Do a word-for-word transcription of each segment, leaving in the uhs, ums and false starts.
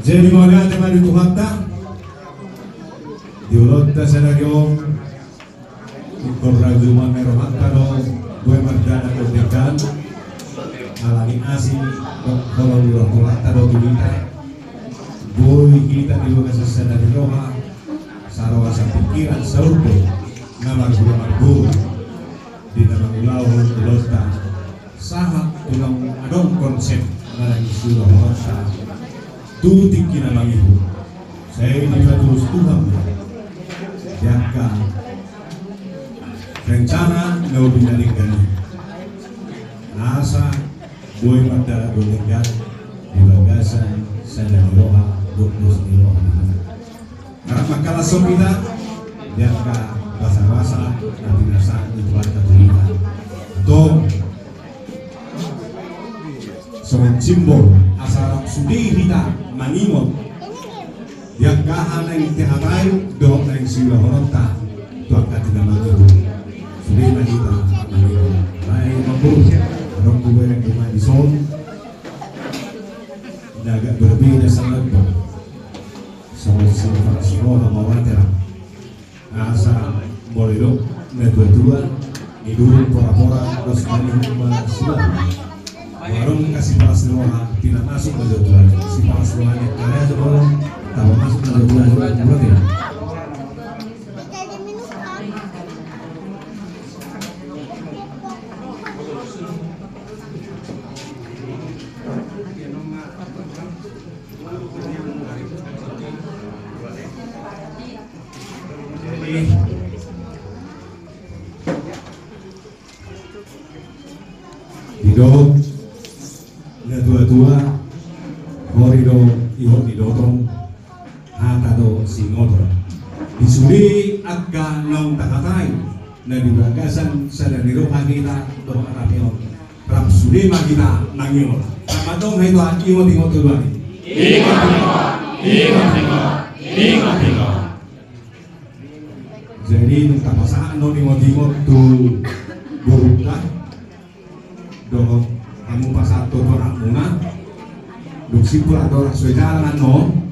Jadi mauliate ma di Tuhanta, di ulaonta sadari on, ingkon rajumang ni rohanta do, boi mardalan do denggan, alani asi, dohot holong ni roha ni Tuhanta do tu hita, boi hita di bagasan sada ni roha, saroha sapingkiran saurbo, na marhula marboru, di na mangulahon ulaonta, sahat tu naung adong konsep na naeng siulahononta tu tingki na mangihut. Sai dipatulus Tuhan ma di angka rencana na ubi na denggan i, asa boi mardalan do denggan di bagasan sada ni roha dohot dos ni roha. Karena mangkalashon hita di angka basabasa na pinasahat ni Tuhanta tu hita. Tong songon simbol asa rap sude hita mangingot di angka hal naeng tahatai dohot naeng siulahononta tu angka tingki na mangihut. Sude ma hita mangingot. Baik, Amangboru, adong tu bereng rumah di son. Jaga berbeda saleleng. Songon siparas ni roha mauliate ra. Asa molo didok natuatua, nidurung porapora, dos bani ma sibahu. Molo adong siparas ni roha, pinamasuk ma jo tu ahu. Siparas ni roha ni angka raja bolon, tapamasuk ma jo tu ahu. Mauliate. Jadi, didok natuatua, hori do ihot ni dotong, hata do siingoton. Di sude angka naung tahatai na di bagasan sada ni roha hita dohot hami on, rap sude ma hita mangingot. Rap ma tong hita ingot-ingot tu Tuhan i. Ingot-ingot, ingot-ingot, ingot-ingot. Jadi nunga tapasahat annon ingot-ingot tu borungta dohot hamu pasahat tu anakmuna. Dung simpul andorang so jalan annon,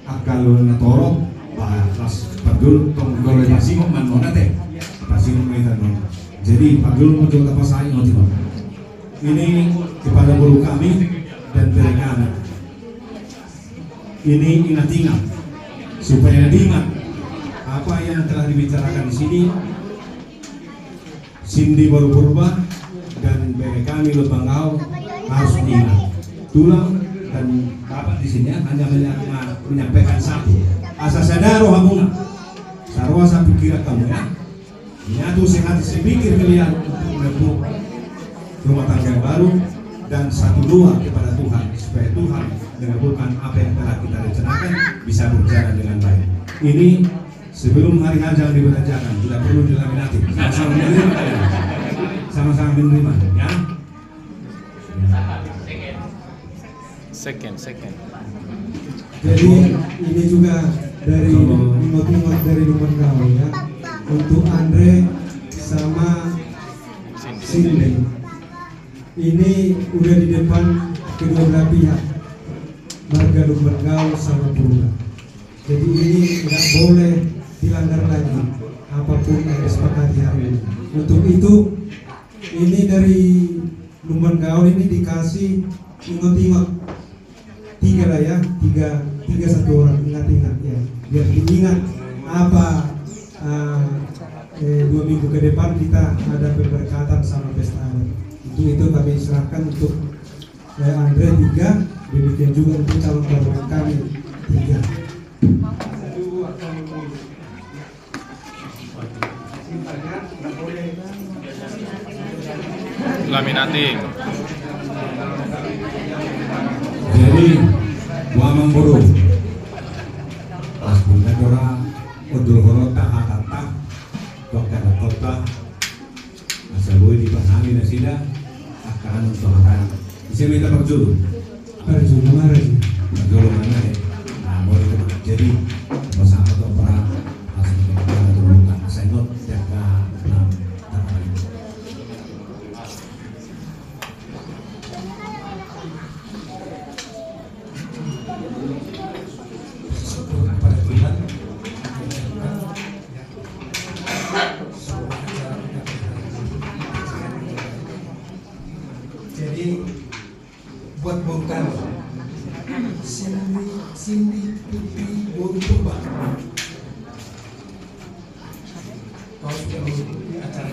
angka na torop, bah, pas parjolo tong dolo pasingot ma annon ate. Pasingot ma hita annon. Jadi parjolo ma jo tapasahat ingot-ingot. Ini kepada guru kami dan bere kami. Ini ingat-ingat, supaya diingat apa yang telah dibicarakan di sini. Sindi Boru Purba dan bere kami Lumban Gaol harus diingat. Tulang dan bapak di sini ya, hanya menya-, menyampaikan satu. Asa sada rohamuna, saroha sapingkiran hamu ya. Menyatu sehati sepikir kalian untuk menempuh rumah tangga yang baru dan satu doa kepada Tuhan supaya Tuhan mengabulkan apa yang telah kita rencanakan bisa berjalan dengan baik. Ini sebelum hari H jangan dibelanjakan, bila perlu dilaminatin. Sama-sama menerima kalian. Sama-sama menerima, ya. Second, second. Jadi ini juga dari ingot-ingot dari Lumban Gaol ya. Untuk Andre sama Cindy. Ini udah di depan kedua belah pihak. Marga Lumban Gaol sama Purba. Jadi ini nggak boleh dilanggar lagi apapun yang disepakati hari ini. Untuk itu ini dari Lumban Gaol ini dikasih ingot-ingot. Tiga lah ya, tiga, tiga satu orang, ingat-ingat ya. Biar diingat apa, eh, eh, dua minggu ke depan kita ada pemberkatan sama pesta adat. Untuk itu kami serahkan untuk, eh, Andre tiga, demikian juga untuk calon korban kami tiga. Laminating. Jadi, boha Amangboru? Pas bulan ora, undul horota hatanta, tokar kota, Asa boi dipahami nasida, angka anu so hatana. Ise ma hita parjolo? Parjolo ma raja. Parjolo ma na, eh. Nah, boi itu. Jadi, pasahat ma tu ampara, asa hita parjolo, asa ingot, jaga, nah, tak apa. Bung Karno. Sindi, Sindi Putri Boru Purba. Kau sudah mengikuti acara